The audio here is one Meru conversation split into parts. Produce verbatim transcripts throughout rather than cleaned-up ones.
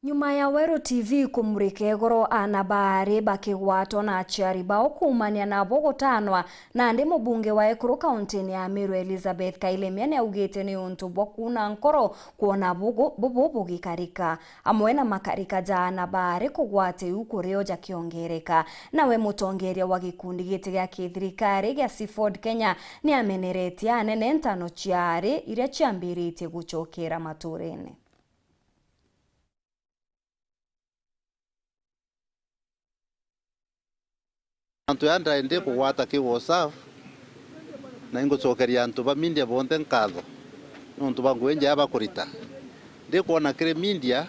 Nyuma ya Weru T V kumurika igoro aana baari bakigwatwa na aciari bao kuumania nabo gutanwa, nandi mubunge wa ekuru kauntini ya Meru Elizabeth Kailemia niaugite ni untu bwa kuuna nkoro kwona bugu-, bubu bugikarika, amwe na makarika ja aana baari kugwata iu kurio jakiongereka. Nawe mutongeria wa gikundi giti gia kithirikari gia Seafood Kenya niameneretie anene ntano ciaari iria ciambiritie gucokera maturene. Antu aya ndae ndikugwata ki WhatsApp, na ingucokeria antu ba media bonthe nkatho niuntu bwa ngugi njega bakurita. Ndikwona kiri media,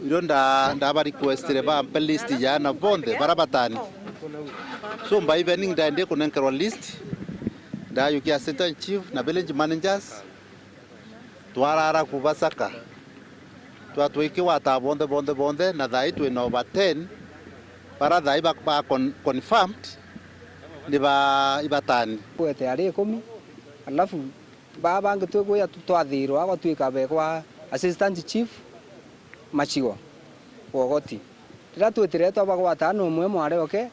irio nda-, ndaba requestire bampe list ya aana bonthe bara batani. So by evening ndae ndikunenkerwa list, ndayukia assistant chief na village managers, twarara kubasaka. Twa-, twikigwata bonthe, bonthe, bonthe, na thaai twina over ten, bara thaai ba, ba con-, confirmed ni ba ibatani. Gwete ari ikumi, alafu baa bangi twikwija tu-, twathirwa gwatwika beekwa assistant chief Machigo Wogoti. Riria twitire twabagwata na umwe mwari oke,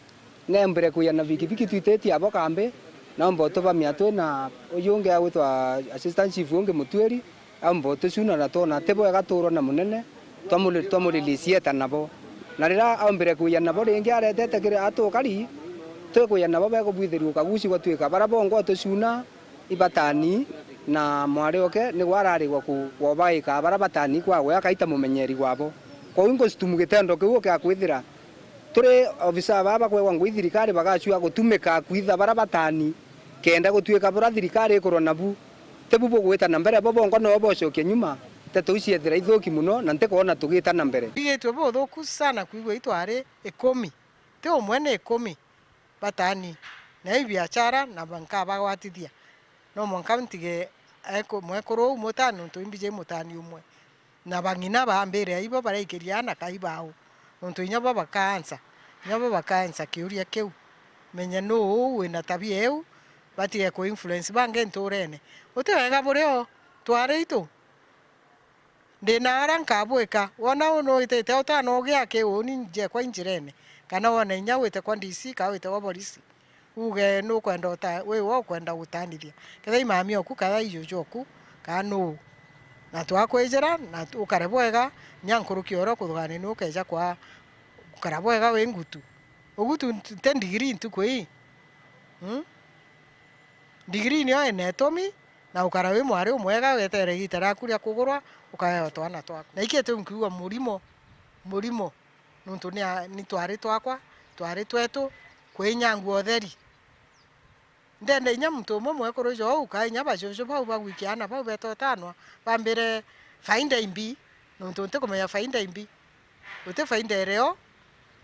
nembire kwija na bikibiki twititie abo kambi, naumba utubamia twi na uju ungi agwitwa assistant chief ungi Mutuiri, aumba utucuna na twona ti bwega tuurwa na munene, twamuri-, twamurelease eta nabo. Na riria aumbire kwija nabo ringi aretete kiri atukari, twikwija nabo bekubwithirua ukaguci gwatwika bara bongwa utucuna, ibatani na mwari oke nigwe ararigwa ku-, kwobaika bara batani kwagwe akaita mumenyeri gwabo. Kwou ingustumu gitendo kiu ukia kwithira turi ofisa baba bakwegwa ngui thirikari bagacua gutumika kwitha bara batani, kenda gutwika bura thirikari ikurwa nabu, tibu bugwita na mbere, bo bongwa noo bocokia nyuma. Nteto iu ciethira ithuki muno na ntikwona tugita na mbere. Mbigitwe buthuku sana kwigua itwari ikumi, ti umwe ni ikumi. Batani, na i biachara, na ba-, nkabagwatithia. No mwanka ntige eku-, mwekuru uu mutani, nontu imbiji mutani umwe. Na bang'ina bambire aibo baraikiria aana kai bao, nontu inya bo bakaansa, inya bo bakaansa kiuria kiu. Menye nuu uu wina tabia iu, batige ku influence bangi nturene. Guti wega burio, twari itu. Ndi na ara nkabwika. Wona uu nuitite utana ugia ki uuni njekwa injirene, kana wona inya wite kwa D C, kana wite kwa borisi, uge nukwenda uta-, wi we ukwenda gutanithia. Kethira i mami oku, kana i juju oku, kana nuu. Na twakwijira, na tu-, ukare bwega, inya nkuruki o uria ukuthugania ni ukeja kwa gukara bwega wi ngutu. Ugutu nti-, nti ndigiri ntuku ii. Mm? Ndigiri nio ina itumi, na ukara wi mwari umwega, wetere igiita riaku ria kugurwa, ukaheo twana twaku. Na iki tu nkiuga murimo, murimo, nontu ni a-, ni twari twakwa, twari twetu, kwi inya ngua utheri. Ndenda inya muntu umwe mwekuru jou, ka inya bajuju bau bagwikia aana bau beta utanwa, bambire faida imbi, nontu ntikumenya faida imbi. Guti faida irio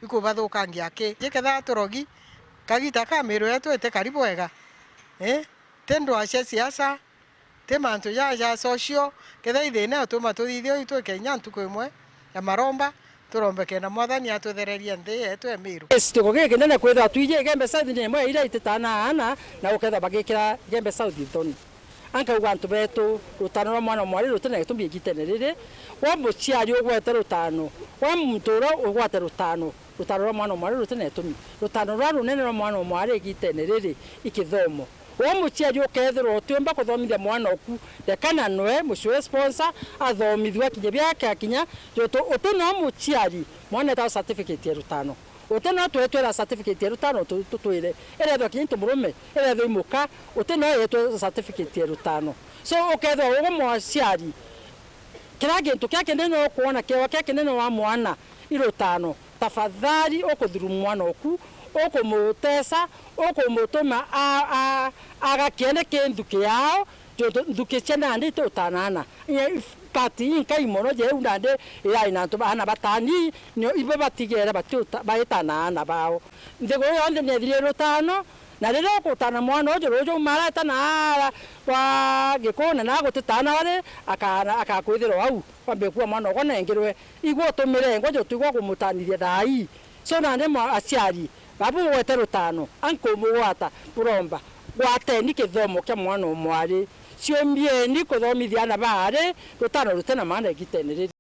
ikubathukangia aki. Jiketha turogi, kagita ka miru yetu iti kari bwega. Eh? Ti ndwaa cia siasa, ti mantu ja, ja social, ketha i thina utuma tuthithia uu itwike inya ntuku imwe ya maromba, turombe kenda Mwathani atwithererie nthi yetu ya Miru. Yes, tuko giki kinene kwithirwa twiji Igembe South ni imwe ya iria ititana aana na ukethirwa bagikira Igembe South nthoni. Ankauga antu betu, rutano rwa mwana o mwari ruti na gitumi igitene riri. Wa muciari ugwete rutano, wa muntu uria ugwate rutano, rutano rwa mwana o mwari ruti na gitumi. Rutano ruria runene rwa mwana o mwari igitene riri i kithomo. Wa muciari ukethirwa utiumba kuthomithia mwana oku, rekana nwe mucii we sponsor athomithua kinya biake akinya, jontu uti no muciari mwana etawa certificate ya rutano. Uti no twetwira certificate ya rutano tu-, tutwire. Irethwa kinya into murume, irethwa imuka, uti no yetwe certificate ya rutano. So, ukethwa ugu mwaciari, kira gintu kia kinene ukwona kiewa kia kinene wa mwana i rutano, tafadhali ukuthurumu mwana oku, ukumutesa, ukumutuma a-, a-, agakiene ki nthuki yao, jontu nthuki cia nandi iti utanana. Inya if-, part inkai mono jeu nandi irai na antu ba-, aana batani, nio ibo batigere bati uta-, baitana aana bao. Nthiguru yonthe niethirire rutano, na riria ukutana mwana uju ruju umareta na ara kwa gikuna na gutitana ari, akana-, akakwithirwa au, wambe kuwa mwana ugwe nengirwe. Igwe utumire ngo jontu igwe ukumutanithia thaa ii. So nandi mwa-, aciari, babu ugwete rutano, ankumugwata, buromba, gwateni kithomo kia mwana o mwari. Ciumbieni kuthomithia aana baari, rutano ruti na maana igitene riri.